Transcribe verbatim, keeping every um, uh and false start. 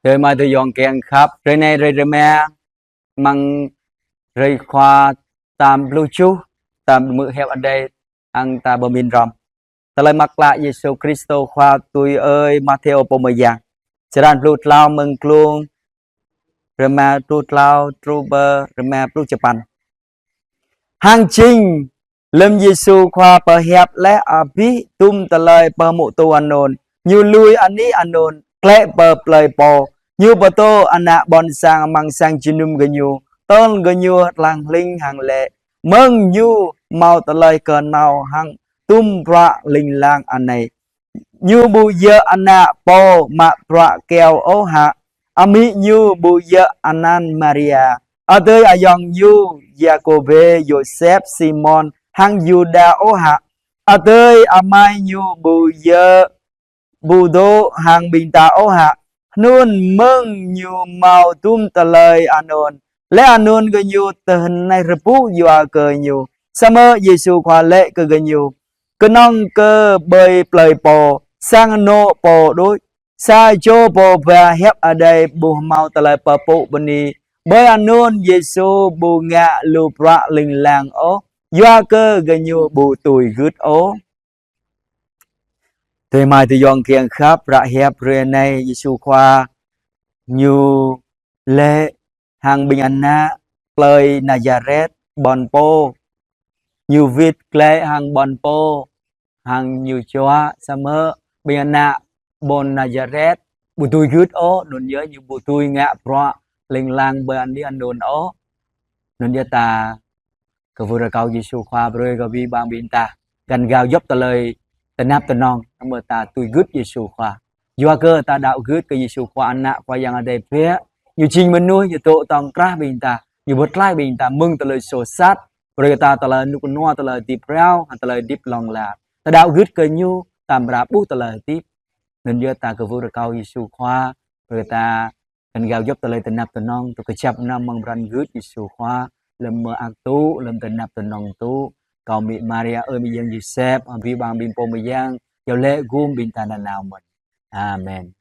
Tơ mai tơ yong kiăng khăp, hrơi anai hrơi rơma, amăng hrơi Khua tal pluh tơjuh, ta hmư̆ hiăp Adai hăng ta pơmĭn hrŏm. Tơlơi mơak klă Yêsu Krist Khua tui ơi Mattheo pô mơyang. Črăn pluh klâo mơ̆ng klŭng rơma pluh klâo truh pơ rơma pluh čơpăn. Hăng jing, lơ̆m Yêsu Khua pơhiăp laih abih tum tơlơi pơhmutu anŭn, ñu lui anih anŭn, klĕ pơ plơi pô. Ñu pơtô ană ƀôn sang amăng sang jơnum gơñu, tơl gơñu lăng hling hăng laĭ: Mơ̆ng ñu hmâo tơlơi kơnâo hăng tum bruă ling lang anai. Ñu ƀu djơ̆ ană pô mă bruă kơyâo ôh hă? Amĭ ñu ƀu djơ̆ anăn Maria, adơi ayŏng ñu Yakôbê, Yôsep, Simôn hăng Yuđa ôh hă? Adơi amai ñu ƀu djơ̆, ƀu dŏ hăng ƀing ta ôh hă? Hnŭn mơ̆ng ñu hmâo tum tơlơi anŭn. Laih anŭn gơñu tơhneč rơbuh yua kơ ñu. Samơ̆ Yêsu Khua laĭ kơ gơñu: Kơnơ̆ng kơ ƀơi plơi pô, sang anŏ pô đôč, sa čô pô ba hiăp Adai ƀu hmâo tơlơi pơpŭ bơni. Ƀơi anŭn Yêsu ƀu ngă lu bruă ling lang ôh, yua kơ gơñu ƀu tui gưt ôh. Tơ mai tơ yong kiăng khăp, ră hiăp hrơi anai Yêsu Khua ñu laĭ hăng ƀing ană plơi Nazaret ƀôn pô. Ñu wĭt glaĭ hăng ƀôn pô, hăng ñu čuă, samơ̆ ƀing ană ƀôn Nazaret ƀu tui gưt ôh, anŭn yơh ñu ƀu tui ngă bruă ling lang ƀơi anih anŭn ôh. Anŭn yơh ta kwưh rơkâo Yêsu Khua brơi kơ abih bang ƀing ta găn gao djŏp tơlơi tơnap tơnŏng, samơ̆ ta tui gưt Yêsu Khua. Yua kơ ta đaŏ gưt kơ Yêsu Khua, Ană Khua Yang Adai biă, ñu jing mơnuih, ñu dŏ tŏng krah ƀing ta, ñu pơklaih ƀing ta mơ̆ng tơlơi soh sat, brơi kơ ta tơlơi rơnŭk rơnua, tơlơi hơdip phrâo, tơlơi hơdip hlŏng lar. Ta đaŏ gưt kơ ñu, ta amra ƀuh tơlơi hơdip. Anŭn yơh ta kwưh rơkâo Yêsu Khua brơi ta găn gao djŏp tơlơi tơnap tơnŏng, tŭ kơjăp mơnam amăng pran gưt Yêsu Khua, lơ̆m mơak tŭ, lơ̆m tơnap tơnŏng tŭ. Kâo amĭ Maria, ơi mơyang Yôsep, abih bang ƀing pô mơyang, iâu laĭ gum ƀing ta nanao mơ̆n. Amen.